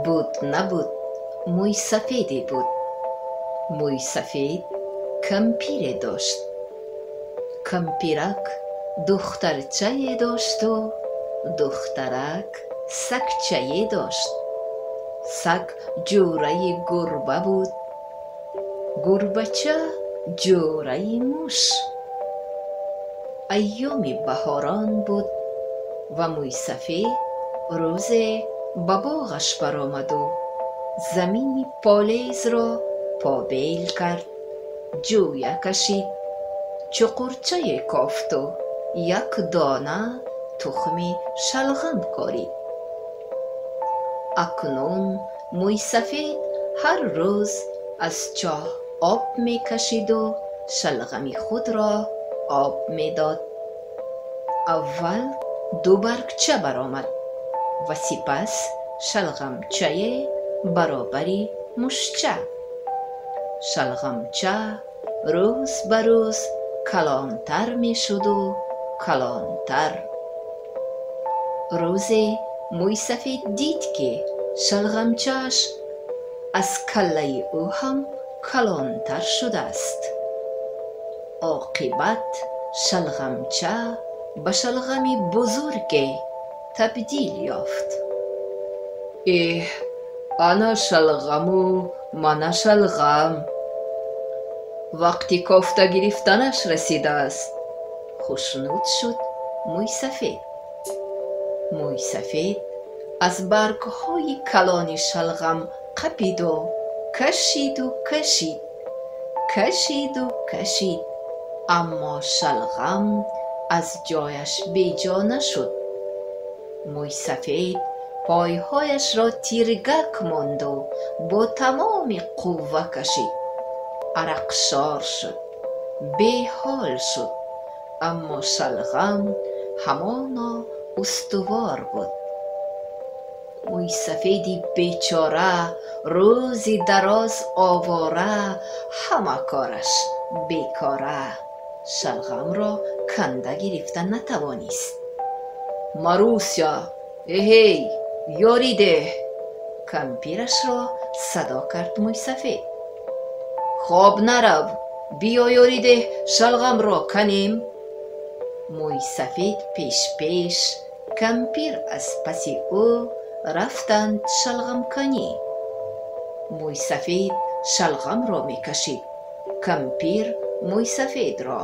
Буд набуд, мӯйсафеде буд. Мӯйсафед кампире дошт. Кампирак духтарчае дошту духтарак сагчае дошт. Саг ҷӯраи гурба буд, гурбача ҷӯраи муш. Айёми баҳорон буд ва мӯйсафед рӯзе ба боғаш баромаду замини полезро побел кард, ҷӯя кашид, чуқурчае кофту як дона тухми шалғам корид. Акнун мӯйсафед ҳар рӯз аз чоҳ об мекашиду шалғами худро об медод. Аввал ду баргча баромад ва сипас шалғамчае баробари мушча. Шалғамча рӯз ба рӯз калонтар мешуду калонтар. Рӯзе мӯйсафед дид, ки шалғамчааш аз каллаи ӯ ҳам калонтар шудааст. Оқибат шалғамча ба шалғами бузурге табдил ёфт. Эҳ, ана шалғаму мана шалғам. Вақти кофта гирифтанаш расидааст, хушнуд шуд мӯйсафед. Мӯйсафед аз баргҳои калони шалғам қапиду кашиду кашид, кашиду кашид, аммо шалғам аз ҷояш беҷо нашуд. Мӯйсафед пойҳояшро тиргак монду бо тамоми қувва кашид. Арақшор шуд, беҳол шуд, аммо шалғам ҳамоно устувор буд. Мӯйсафеди бечора рӯзи дароз овора, ҳама кораш бекора, шалғамро канда гирифта натавонист. Маруся, эҳей, ёрӣ деҳ! Кампирашро садо кард мӯйсафед. Хоб нарав, биё ёрӣ деҳ, шалғамро канем. Мӯйсафед пешпеш, кампир аз паси ӯ рафтанд шалғамканӣ. Мӯйсафед шалғамро мекашид, кампир мӯйсафедро.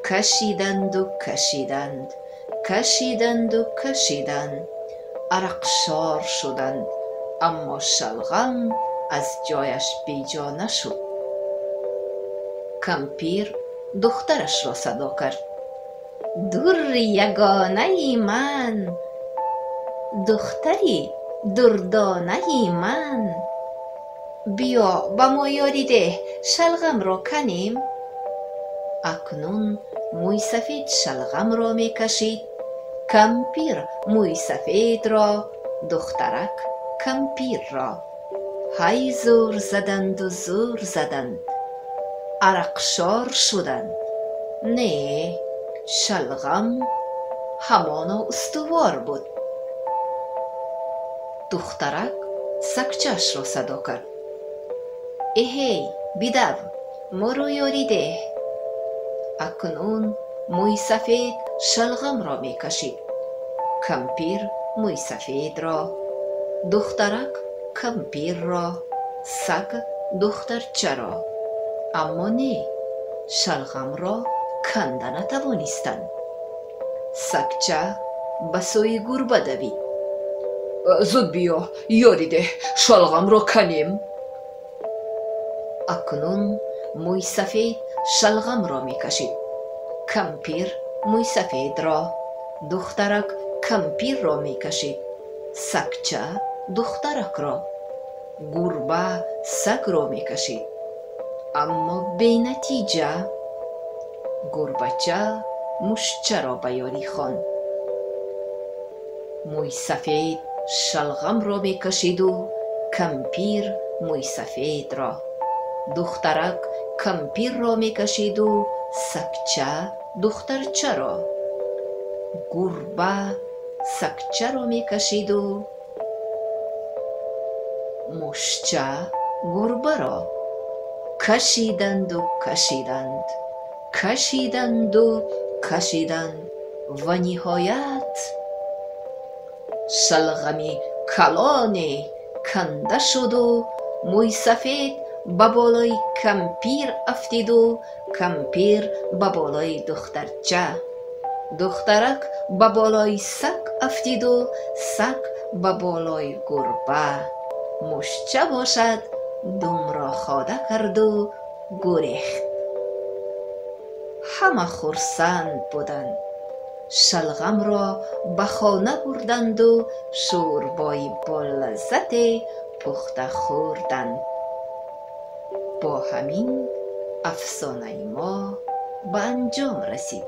Кашиданду кашиданд, кашиданду кашиданд, арақшор шуданд, аммо шалғам аз ҷояш беҷо нашуд. Кампир духтарашро садо кард. Дурри ягонаи ман, духтари дурдонаи ман, биё ба мо ёрӣ деҳ, шалғамро канем. Акнун мӯйсафед шалғамро мекашид, кампир мӯйсафедро, духтарак кампирро. Ҳай зӯр заданду зӯр заданд, арақшор шуданд. Не, шалғам ҳамоно устувор буд. Духтарак сагчаашро садо кард. Эҳей, бидав, моро ёрӣ деҳ. Акнун мӯйсафед шалғамро мекашид, кампир мӯйсафедро, духтарак кампирро, саг духтарчаро. Аммо не, шалғамро канда натавонистанд. Сагча ба сӯи гурба давид. Зуд биё, ёрӣ деҳ, шалғамро канем. Акнун мӯйсафед шалғамро мекашид, кампир мӯйсафедро, духтарак кампирро мекашид, сагча духтаракро, гурба сагро мекашид. Аммо бенатиҷа. Гурбача мушчаро ба ёрӣ хонд. Мӯйсафед шалғамро мекашиду кампир мӯйсафедро, духтарак кампирро мекашиду сагча духтарчаро, гурба сагчаро мекашиду Мушча гурбаро. Кашиданду кашиданд, кашиданду кашиданд ва ниҳоят шалғами калоне канда шуду мӯйсафед ба болои кампир афтиду кампир ба болои духтарча, духтарак ба болои саг афтиду саг ба болои гурба. Мушча бошад, думро хода карду гурехт. Ҳама хурсанд буданд. Шалғамро ба хона бурданду шӯрбои болаззате пухта хӯрданд. Бо ҳамин афсонаи мо ба анҷом расид.